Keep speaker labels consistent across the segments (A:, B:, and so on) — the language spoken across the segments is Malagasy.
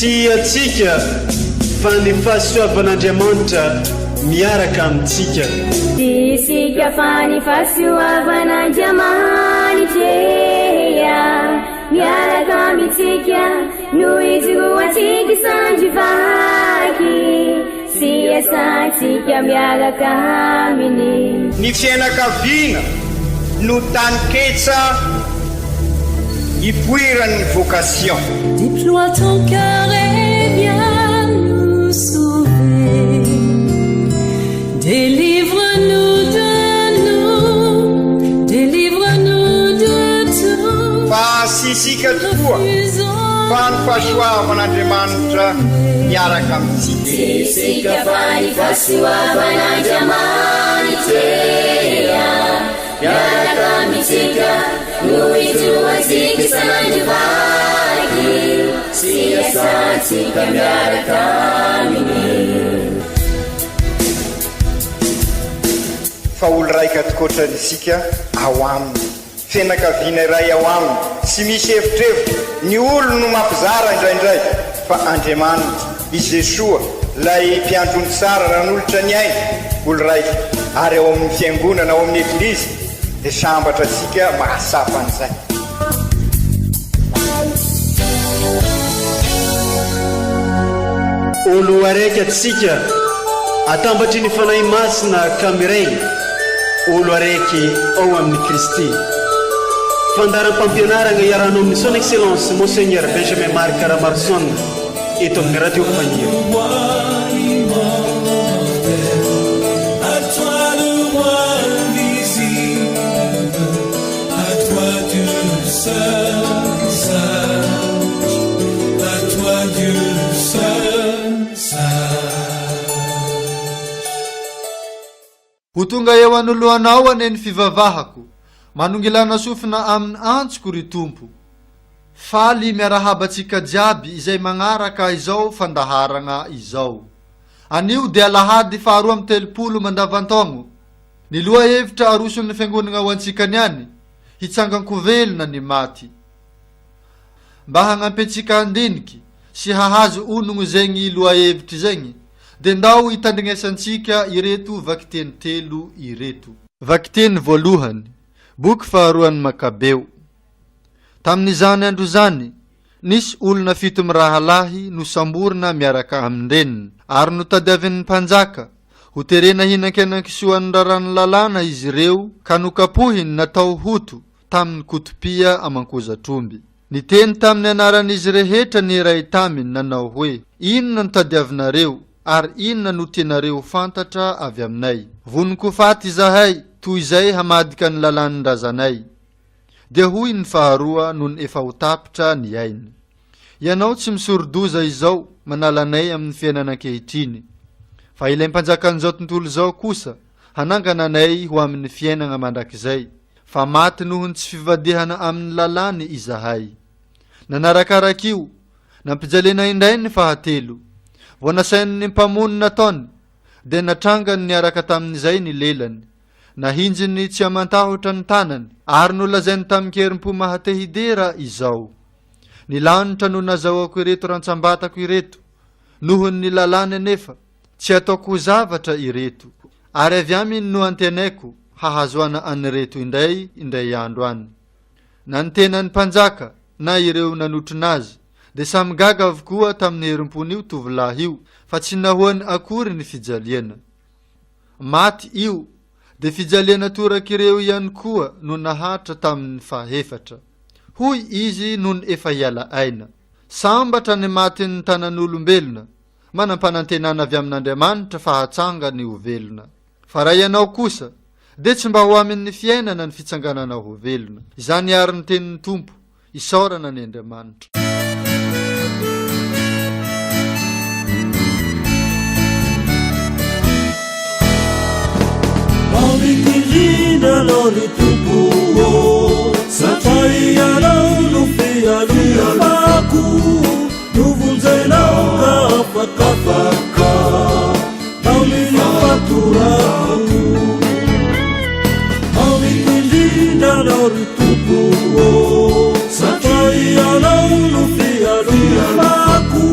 A: Tsy antsika fa ny fahasoavan'Andriamanitra miaraka amintsika.
B: Tsy isika fa ny fahasoavan'Andriamanitra miaraka amintsika no ijoroantsika sandry vaky sy iasantsika miaraka aminy.
C: Ny fiainakaviana no taninketsa ipoiran'ny vocation.
D: Déploie ton cœur et viens nous sauver. Délivre-nous de nous, délivre-nous de tout.
C: Fa tsy isika tokoa fa ny fahasoavan'Andriamanitra miaraka amintsika.
B: Tsy isika fa ny fahasoavan'Andriamanitra miaraka amintsika no ijoroantsika isan'andro vaky sy iasantsika miaraka aminy.
C: Fa olo raika tokoatrany isika ao aminy. Fianakaviana iray ao aminy, tsy misy evitrevitra, ny olony no mampizara indraindray, fa Andriamanitra, i Jesoa, ilay mpiandry ondry tsara nanolotra ny ainy, olo raika, ary ao amin'ny Fiangonana, ao amin'ny Eglizy, dia sambatra antsika mahatsapa an'izay.
A: Olo araiky atsika, atambatry ny Fanahy Masina ka miray, olo araiky ao amin'i Kristy. Fandaharam-pampianaragna iarahanao amin'ny Son Excellence Monseigneur Benjamin Marc Ramaroson eto amin'ny Radio Fagniry.
E: Ho tonga eo anoloanao anie ny fivavahako, manongilana sofina amin'ny antsoko ry Tompo. Faly miarahaba antsika jiaby izay magnaraka izao fandaharagna izao. Anio dia alahady faharoa 32 mandavantaogno. Ny lohahevitra aroson'ny Fiangonagna ho antsika niany, Hitsangan-ko velona ny maty. Mba hagnampy antsika handiniky sy hahazo onogno zegny lohahevitry zegny, dia ndao hitandrignesantsika ireto vakiteny telo ireto. Vakiteny voalohany, Boky faharoan'ny Makabeo. Tamin'izany andro izany, nisy olona fito mirahalahy nosamborina miaraka amin-dreniny, ary notadiavin'ny mpanjaka hoterena hihinan-kenan-kisoan'ny raran'ny lalàna izy ireo ka nokapohiny natao hoto tamin'ny kotopia aman-kozatr'omby. Niteny tamin'ny anaran'izy rehetra ny iray taminy nanao hoe, Inona no tadiavinareo, ary inona no tianareo ho fantatra avy aminay? Vonon-ko faty izahay, toy izay hamadika ny lalàn'ny razanay. Dia hoy ny faharoa nony efa ho tapitra ny ainy, Ianao tsy misoro-doza izao manala anay amin'ny fiainana ankehitriny, fa ilay Mpanjakan'izao tontolo izao kosa hanangana anay ho amin'ny fiainana mandrakizay, fa maty noho ny tsy fivadihana amin'ny lalàny izahay. Nanarakaraka io, nampijaliana indray ny fahatelo. Vao nasain'ny mpamono nataony, dia natrangany niaraka tamin'izay ny lelany. Nahinjiny tsy aman-tahotra ny tanany, ary nolazainy tamin-kerim-po maha-te-hidera izao, Ny lanitra no nazahoako ireto rantsambatako ireto, noho ny lalàny anefa, tsy ataoko ho zavatra ireto, ary avy aminy no antenaiko hahazoana an'ireto indray indray andro any. Na ny tenan'ny mpanjaka na ireo nanotrona azy dia samy gaga avokoa tamin'ny herim-pon'io tovolahy io fa tsy nahoany akory ny fijaliana. Maty io dia fijaliana torak'ireo ihany koa no nahatra tamin'ny fahefatra. Hoy izy nony efa hiala aina, Sambatra ny matin'ny tanan'olombelona, manam-panantenana avy amin'Andriamanitra fa hatsangany ho velona. Fa raha ianao kosa, dia tsy mba ho amin'ny fiainana ny fitsangananao ho velona. Izany àry ny tenin'ny Tompo, isaorana anie Andriamanitra.
F: Mamiko indrindra Anao ry Tompo ô, satria Ianao no fialofako. Novonjenao ka afakafaka tamin'ny fatorako. Mamiko indrindra Anao ry Tompo ô, satria Ianao no fialofako.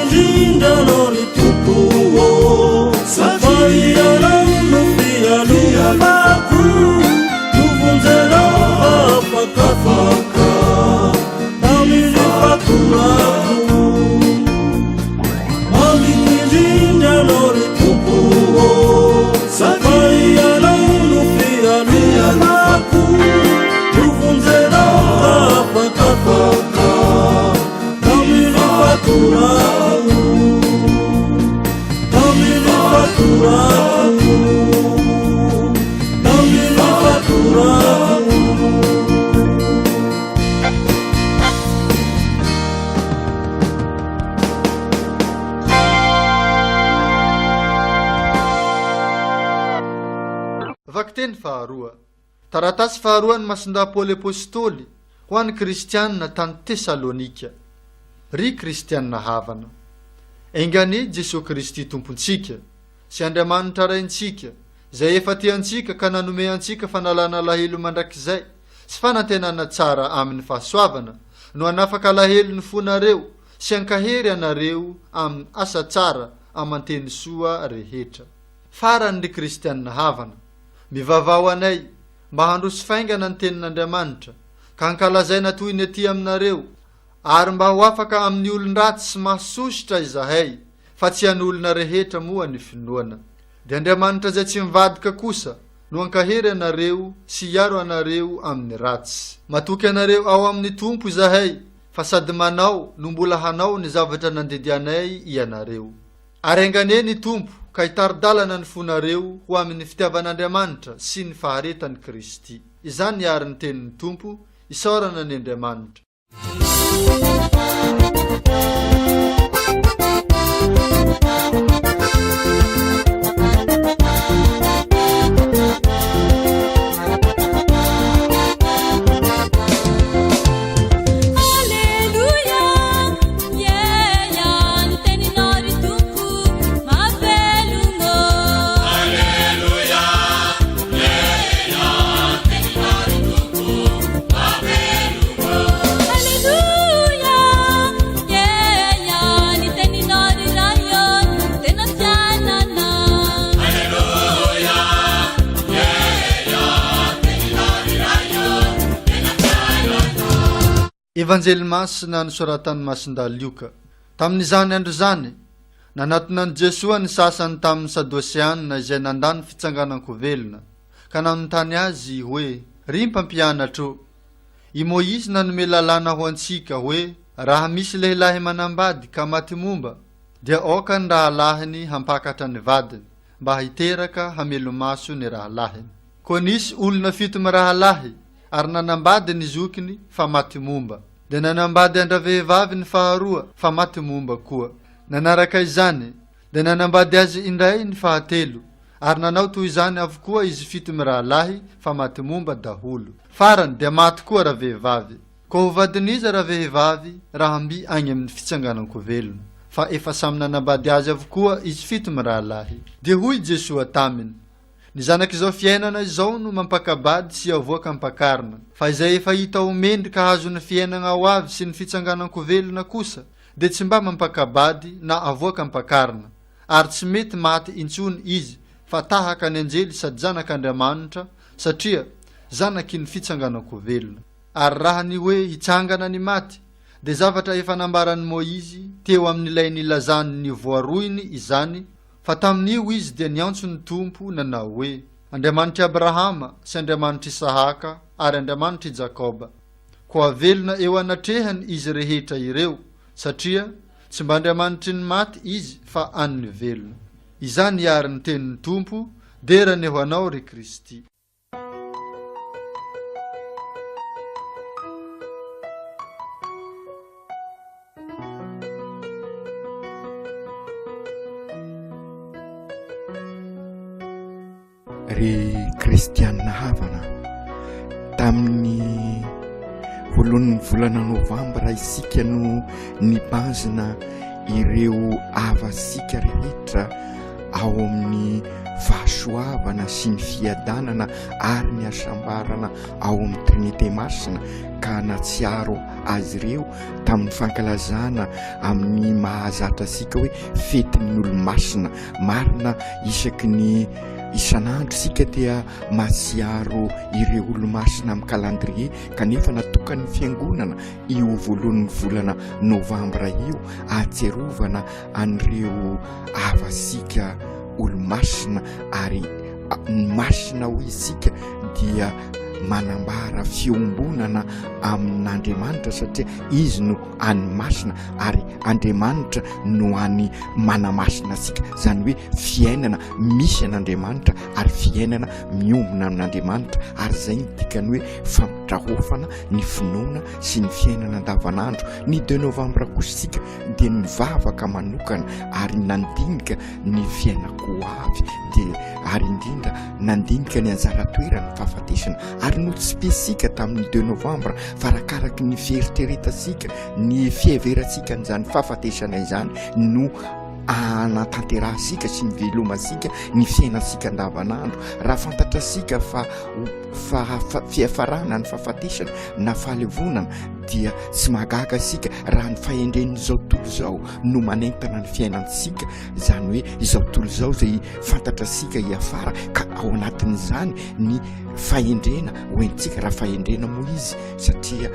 F: indrindra Anao ry Tompo ô, satria Ianao no fialofako, novonjenao afakafaka tamin'ny fatorako. Mamiko indrindra Anao ry Tompo ô, satria Ianao no fialofako, novonjenao afakafaka tamin'ny fatorako, tamin'ny fatorako, tamin'ny fatorako.
E: Vakiteny faharoa. Taratasy faharoan'i Masindahy Paoly Apostoly ho an'ny Kristianina tany Tesalonika. Ry Kristianina havana, enga anie Jesoa Kristy Tompontsika sy Andriamanitra Raintsika, izay efa tia antsika ka nanome antsika fanalana alahelo mandrakizay sy fanantenana tsara amin'ny fahasoavana, no hanafaka alahelo ny fonareo sy hankahery anareo amin'ny asa tsara aman-teny soa rehetra. Farany ry Kristianina havana, mivavaha ho anay mba handroso faingana ny tenin'Andriamanitra ka hankalazaina toy ny aty aminareo ary mba ho afaka amin'ny olon-dratsy sy mahasosotra izahay fa tsy an'olona rehetra moa ny finoana. Dia Andriamanitra izay tsy mivadika kosa no hankahery anareo sy hiaro anareo amin'ny ratsy. Matoky anareo ao amin'ny Tompo izahay fa sady manao no mbola hanao ny zavatra nandidianay ianareo. Ary enganie ny Tompo ka hitari-dalana ny fonareo ho amin'ny fitiavan'Andriamanitra sy ny faharetan'i Kristy. Izany àry ny tenin'ny Tompo, isaorana ny Andriamanitra.
D: Aleloia, yeah, ny teninao ry Tompo mahavelogno. Aleloia, yeah, ny teninao ry Tompo mahavelogno. Aleloia, yeah, ny teninao ry Ray ô, tena fiainana. Aleloia, yeah, ny teninao ry Ray ô, tena fiainana.
E: Evanjely Masina nosoratan'i Masindahy Lioka. Tamin'izany andro izany, nanatona an'i Jesoa ny sasany tamin'ny Sadoseana izay nandà ny fitsanganan-ko velona, ka nanontany Azy hoe, Ry Mpampianatra ô, i Môizy nanome lalàna ho antsika hoe, Raha misy lehilahy manambady ka maty momba, dia aoka ny rahalahiny hampakatra ny vadiny, mba hiteraka hamelo-maso ny rahalahiny. Koa nisy olona fito mirahalahy, ary nanambady ny zokiny fa maty momba. Dia nanambady an-dravehivavy ny faharoa fa maty momba koa. Nanaraka izany, dia nanambady azy indray ny fahatelo, ary nanao toy izany avokoa izy fito mirahalahy fa maty momba daholo. Farany, dia maty koa ravehivavy. Koa ho vadin'iza ravehivavy raha mby agny amin'ny fitsanganan-ko velona? Fa efa samy nanambady azy avokoa izy fito mirahalahy. Dia hoy Jesoa taminy, Ny zanak'izao fiainana izao no mampaka-bady sy avoaka ampakarina, fa izay efa hita ho mendrika hahazo ny fiainagna ho avy sy ny fitsanganan-ko velona kosa dia tsy mba mampaka-bady na avoaka ampakarina, ary tsy mety maty intsony izy fa tahaka ny anjely sady zanak'Andriamanitra satria zanaky ny fitsanganan-ko velona. Ary raha ny hoe hitsangana ny maty dia zavatra efa nambaran'i Môizy teo amin'ilay nilazany ny voaroiny izany, Fa tamin'io izy dia niantso ny Tompo nanao hoe, Andriamanitr'i Abrahama sy Andriamanitr'Isahaka ary Andriamanitr'i Jakoba. Koa velona eo anatrehany izy rehetra ireo, satria tsy mba Andriamanitry ny maty Izy fa an'ny velona. Izany àry ny tenin'ny Tompo, dera anie ho Anao ry Kristy.
G: Ry kristianina havana, tamin'ny voalohan'ny volana novambra isika no nibanjina ireo havasika rehetra ao amin'ny. fahasoavana sy ny fiadanana ary ny hasambarana ao amin'ny Trinite Masina ka nahatsiaro azy ireo tamin'ny fankalazana amin'ny mahazatra antsika hoe fetin'ny olomasina. Marina isaky ny isan'andro isika dia mahatsiaro ireo olomasina amin'ny calendrier kanefa natokan'ny fiangonana io voalohan'ny volana novambra io ahatsiarovana an'ireo havasika olomasina ary ny masina hoy isika dia manambara fiombonana amin'Andriamanitra satria izy no any masina ary Andriamanitra no any manamasina antsika, izany hoe fiainana misy an'Andriamanitra ary fiainana miombona amin'Andriamanitra ary izay ny dikany hoe fampidrahofana ny finoana sy ny fiainana andavanandro. Ny deux novembre kosa isika dia nivavaka manokana ary nandinika ny fiainako ho avy dia ary indrindra nandinika ny anjara toeran'ny fahafatesana ary notsipisika tamin'ny deux novembre fa arakaraky ny fieritreretantsika ny fiheverantsika an'izany fahafatesana izany no anatanterahantsika sy ny velomantsika ny fiainantsika andavanandro. Raha fantatrasika fa fa fiafarana ny fahafatesana na fahalevonana dia tsy mahagaga isika raha ny fahendren'izao tontolo izao no manentana ny fiainantsika, izany hoe izao tontolo izao izay fantatrasika hiafara ka ao anatin'izany ny fahendrena hoentintsika, raha fahendrena moa izy satria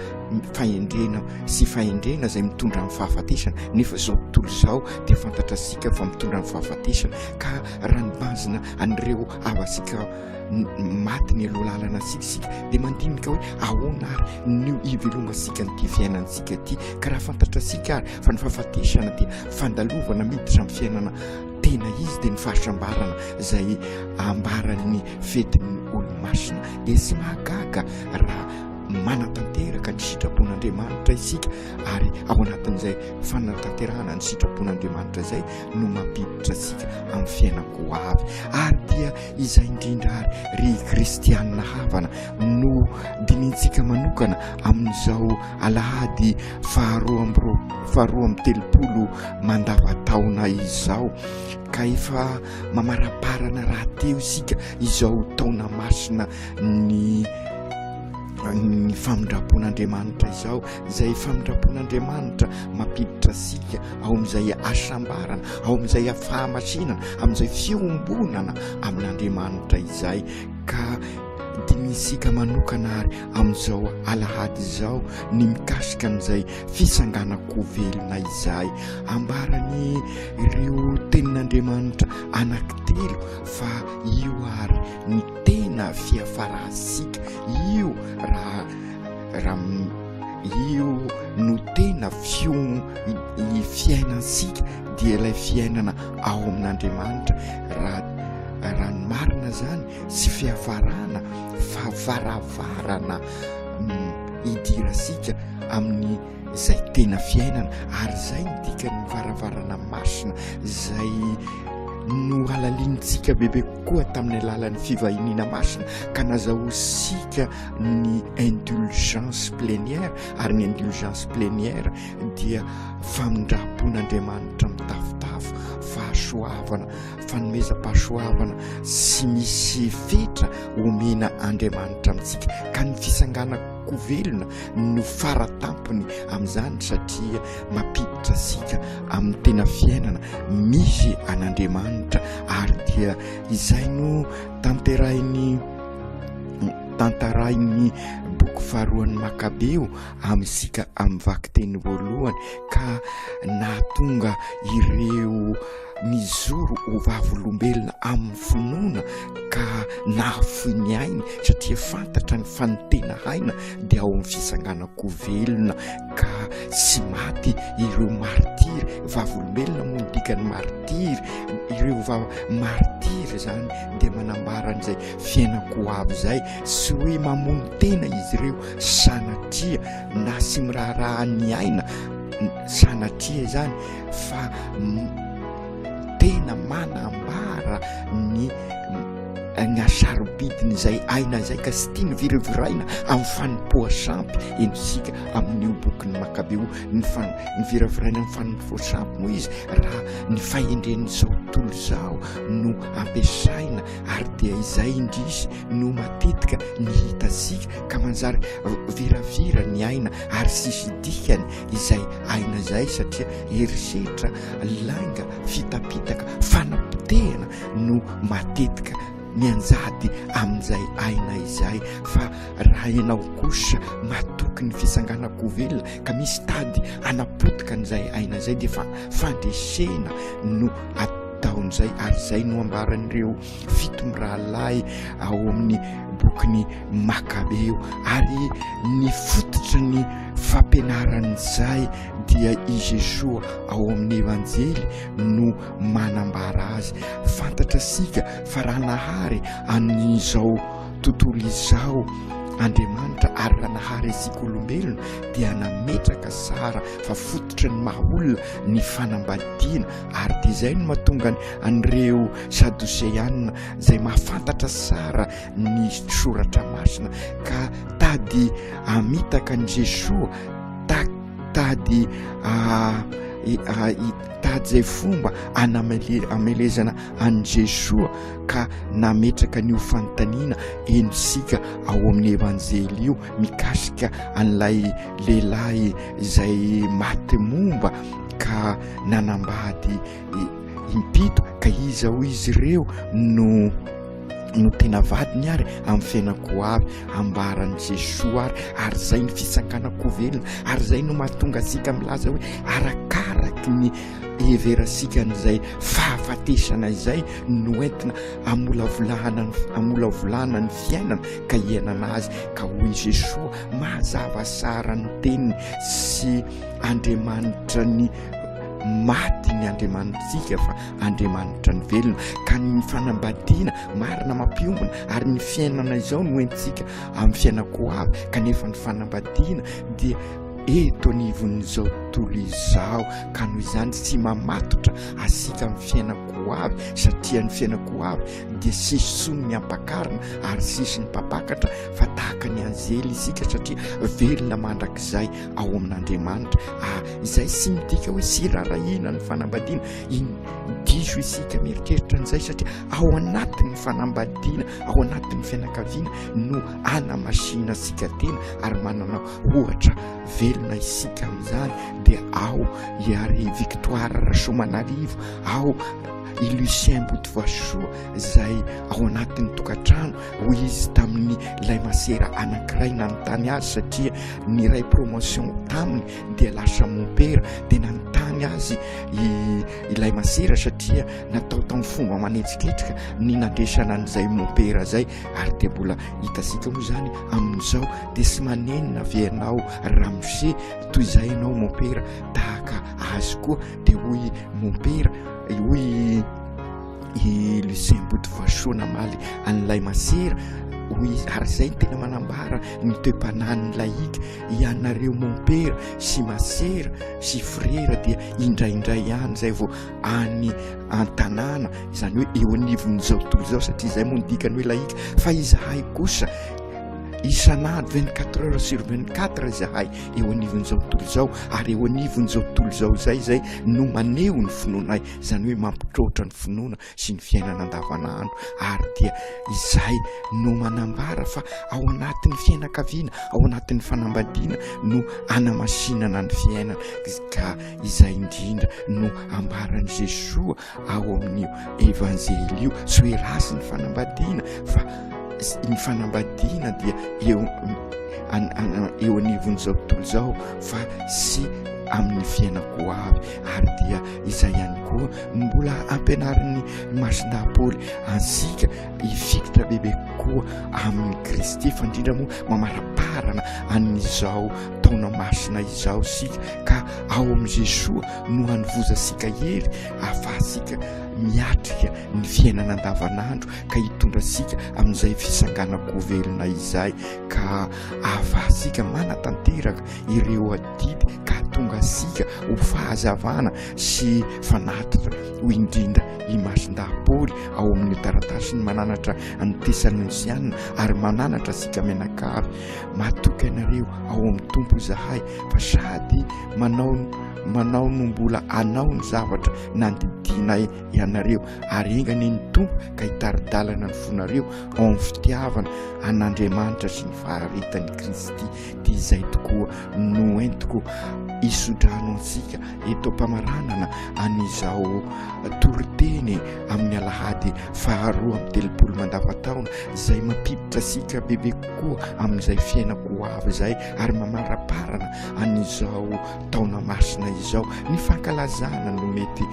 G: fahendrena sy fahendrena izay mitondra amin'ny fahafatesana, nefa izao tontolo izao dia fantatrasika fa mitondra amin'ny fahafatesana ka raha ny banjina an'ireo havantsika maty ny aloha lalana antsika isika dia mandinika hoe ahoana ary no hivelomantsika an'ity fiainantsika ity, ka raha fantatrasika ary fa ny fahafatesana dia fandalovana miditra amin'ny fiainana tena izy dia ny fahasambarana izay ambaran'ny fetin'ny olomasina dia tsy mahagaga raha manatanteraka ny sitrapon'Andriamanitra isika ary ao anatin'izay fanatanterahana ny sitrapon'Andriamanitra izay no mampiditra antsika amin'ny fiainako ho avy. Ary dia izay indrindra ary ry kristianina havana no dinintsika manokana amin'izao alahady faharoa amby roa faharoa amby telopolo mandavataona izao ka efa mamaraparana rahateo isika izao taona masina ny ny famindram-pon'Andriamanitra izao, izay famindram-pon'Andriamanitra mampiditra antsika ao amin'izay hasambarana, ao amin'izay fahamasinana, amin'izay fiombonana amin'Andriamanitra izay. Ka dinihintsika manokana ary amin'izao alahady izao ny mikasika an'izay fitsanganan-ko velona izay. Ambarany ireo tenin'Andriamanitra anankitelo fa io ary ny tena fiafarantsika, io raha raha io no tena fio fiainantsika dia ilay fiainana ao amin'Andriamanitra. Raha raha ny marina zany tsy fiafarana fa varavarana hidirantsika amin'ny izay tena fiainana ary izay ny dikan'ny varavarana masina izay nohalalinintsika bebe kokoa tamin'ny alalan'ny fivahiniana masina ka nazahoantsika ny indulgence plénière ary ny indulgence plénière dia famindram-pon'Andriamanitra mitafotafo fahasoavana fanomezam-pahasoavana tsy misy fetra omena Andriamanitra amintsika ka ny fisanganako velona no faratampony amin'izany satria mampiditra antsika amin'ny tena fiainana misy an'Andriamanitra ary dia izay no tanterahin'ny tantarain'ny boky faharoan'ny Makabeo amintsika amin'ny vakiteny voalohany ka nahatonga ireo nijoro ho vavolombelona amin'ny finoana ka nahafoy ny ainy satria fantatra ny fa ny tena aina dia ao amin'ny fitsanganan-ko velona ka tsy maty ireo martiry, vavolombelona moa ny dikan'ny martiry, ireo va martiry izany dia manambara an'izay fiainan-ko avy izay, tsy hoe mamono tena izy ireo sanatria na tsy miraharaha ny aina sanatria izany fa tena manambara ny. ny hasarobidiny izay aina izay ka tsy tiany viraviraina amin'ny fanompoa-sampy henontsika amin'io bokin'ny Makabeo ny fan, ny viraviraina amin'ny fanompoa-sampy moa izy raha ny fahendren'izao tontolo izao no ampiasaina ary dia izay indrisy no matetika ny hitantsika ka manjary viravira ny aina ary tsisy dikany izay aina izay satria herisetra, lainga, fitapitaka, fanapotehana no matetika mianjady amin'izay aina izay fa raha ianao kosa matoky ny fitsanganan-ko velona ka misy tady hanapotika an'izay aina izay dia efa fandresena no ataon'izay ary izay no ambaran'ireo fito mirahalahy ao amin'ny bokin'ny Makabeo ary ny fototry ny fampianaran'izay dia i Jesoa ao amin'ny Evanjely no manambara azy. Fantatra sika fa raha nahary an'izao tontolo izao Andriamanitra ary raha nahary antsika olombelona dia nametraka sara fa fototry ny maha olona ny fanambadiana ary dia izay no mahatonga an'ireo Sadoseana izay mahafantatra sara ny soratra masina ka tady hamitaka an'i Jesoa ta tady hitady izay fomba anamelezana an'i Jesoa ka nametraka an'io fanontaniana henontsika ao amin'ny Evanjely io mikasika an'ilay lehilahy izay maty momba ka nanambady impito ka iza hoy izy ireo no no tena vadiny ary amin'ny fiainako ho avy ambaran'i Jesoa ary ary izay ny fitsanganako ho velona ary izay no mahatonga antsika milaza hoe arakaraky ny heverasika an'izay fahafatesana izay no entina amolavolana amolavolana ny fiainana ka hiainana azy ka hoy Jesoa mazava sara ny teniny sy Andriamanitra ny maty ny Andriamanitsika fa Andriamanitra ny velona ka ny fanambadiana marina mampiombona ary ny fiainana izao no entintsika amin'ny fiainako avy kanefa ny fanambadiana dia eto anivon'izao tontolo izao ka noho izany tsy mamatotra asika amin'ny fiainako avy satria ny fiainako avy dia sisy ny ampakarina ary sisy ny mpampakatra fa tahaka ny anjely isika satria velona mandrakizay ao amin'Andriamanitra. Ah, izay tsy midika hoe tsy rarahina ny fanambadiana. In, diso isika mieritreritra an'izay satria ao anatin'ny fanambadiana, ao anatin'ny fianakaviana no anamasinantsika tena ary manana ohatra velona isika amin'izany dia ao i ary Victoire Rasoamanarivo, ao i Lucien Botovasoa izay ao anatin'ny tokantrano, hoy izy tamin'ny ilay masera anankiray nanontany azy satria ny iray promotion taminy dia lasa mompera dia nanontany azy ilay masera satria natao tamin'ny fomba manetsiketsika ny nandresana an'izay mompera izay ary dia mbola hitasika moa izany amin'izao dia sy manenina ve ianao ramose toy izay ianao mompera tahaka azy koa dia hoy mompera hoy i Lucien Botovasoa namaly an'ilay masera hoy izy ary izay no tena manambara ny toe-panahin'ny laïka ianareo mompera sy masera sy frera dia indraindray ihany izay vao any an-tanàna izany hoe eo anivon'izao tontolo izao satria izay moa ny dikany hoe laïka fa izahay kosa isan'andro 24 heures sur 24 izahay eo anivon'izao tontolo izao ary eo anivon'izao tontolo izao izay izay no maneho ny finoanay izany hoe mampitroatra ny finoana sy ny fiainana andavanandro ary dia izay no manambara fa ao anatin'ny fiainakaviana ao anatin'ny fanambadiana no anamasinana ny fiainana ka izay indrindra no ambaran'i Jesoa ao amin'io evanjely io tsy hoe ratsy ny fanambadiana fa ny fanambadiana dia eo eo anivon'izao tontolo izao fa sy amin'ny fiainako ho avy ary dia izay ihany koa mbola ampianarin'ny Masindahy Paoly antsika hifikitra bebe kokoa amin'i Kristy fa indrindra moa mamaraparana an'izao taona masina izao isika ka ao amin'i Jesoa no hanovozantsika hery ahafahantsika miatrika ny fiainana andavanandro ka hitondra antsika amin'izay fisanganan-ko velona izay ka ahafahantsika manatanteraka ireo adidy ka. hahatonga antsika ho fahazavana sy fanatitra, hoy indrindra i Masindahy Paoly ao amin'io taratasiny mananatra an'ny Tesalonisiana ary mananatra antsika mianakavy. Matoky anareo ao amin'ny Tompo izahay fa sady manao manao no mbola hanao ny zavatra nandidianay ianareo ary enga anie ny Tompo ka hitari-dalana ny fonareo ao amin'ny fitiavana an'Andriamanitra sy ny faharetan'i Kristy. Dia izay tokoa no entiko hisodrano antsika eto am-pamaranana an'izao toriteny amin'ny alahady faharoa amby telopolo mandavataona izay mampiditra antsika bebe kokoa amin'izay fiainako ho avy izay ary mamaraparana an'izao taona masina izao. Ny fankalazana no mety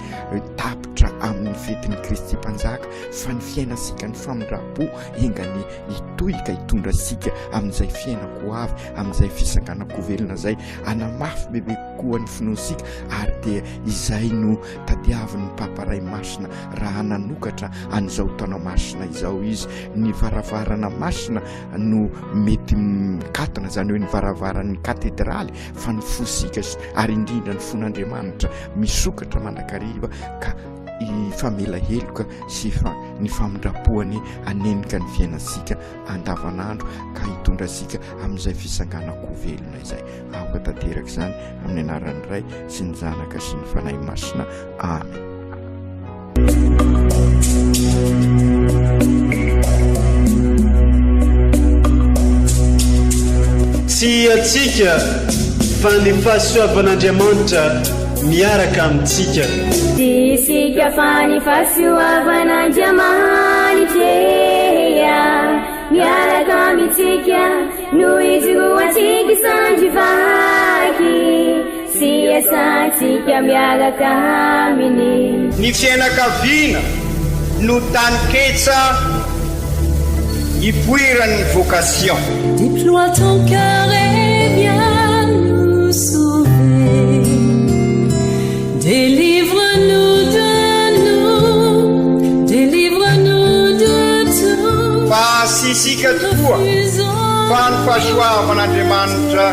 G: tapitra amin'ny fetin'i Kristy Mpanjaka fa ny fiainantsika ny famindram-po enga anie hitohy ka hitondra antsika amin'izay fiainako ho avy, amin'izay fisanganako velona izay hanamafy bebe kokoa ny finoantsika ary dia izay no tadiavin'ny Papa Ray Masina raha nanokatra an'izao taona masina izao izy. Ny varavarana masina no mety mikatona, izany hoe ny varavaran'ny katedraly, fa ny fosika ary indrindra ny fon'Andriamanitra misokatra mandrakariva ka hifamela heloka sy ny famindram-poany hanenika ny fiainantsika andavanandro ka hitondra antsika amin'izay fisanganan-ko velona izay. Aoka tanteraka izany amin'ny anaran'ny Ray sy ny Zanaka sy ny Fanahy Masina. Amen.
A: Tsy antsika fa ny fahasoavan'Andriamanitra miaraka amintsika.
B: Tsy isika fa ny fahasoavan'Andriamanitra miaraka amintsika no ijoroantsika sandry vaky sy iasantsika miaraka aminy.
C: Ny fiainakaviana no taninketsa ipoiran'ny vocation.
D: Déploie ton cœur et viens nous sauver. Délivre-nous de nous, délivre-nous de tout.
C: Fa tsy isika tokoa fa ny fahasoavan'Andriamanitra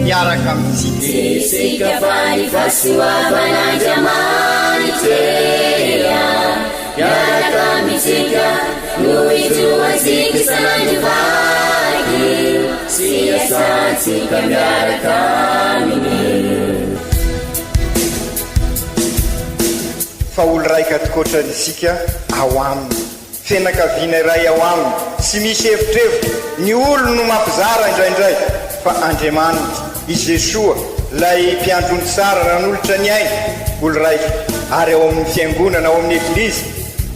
C: miaraka amintsika.
B: Tsy isika fa ny fahasoavan'Andriamanitra miaraka amintsika no ijoroantsika isan'andro vaky sy iasantsika miaraka aminy.
C: Fa olo raika tokoatra isika ao aminy. Fianakaviana iray ao aminy, tsy misy evitrevitra, ny olony no mampizara indraindray, fa Andriamanitra, i Jesoa, ilay mpiandry ondry tsara nanolotra ny ainy, olo raika, ary ao amin'ny Fiangonana, ao amin'ny Eglizy,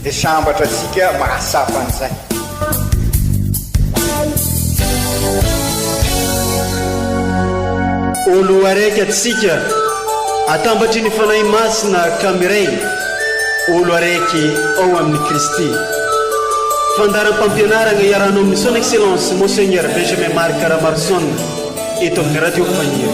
C: dia sambatra antsika mahatsapa an'izay.
A: Olo araiky atsika atambatry ny Fanahy Masina ka miray olo araiky ao amin'i Kristy. Fandaharam-pampianaragna iarahanao amin'ny Son Excellence Monseigneur Benjamin Marc Ramaroson eto amin'ny Radio Faniry.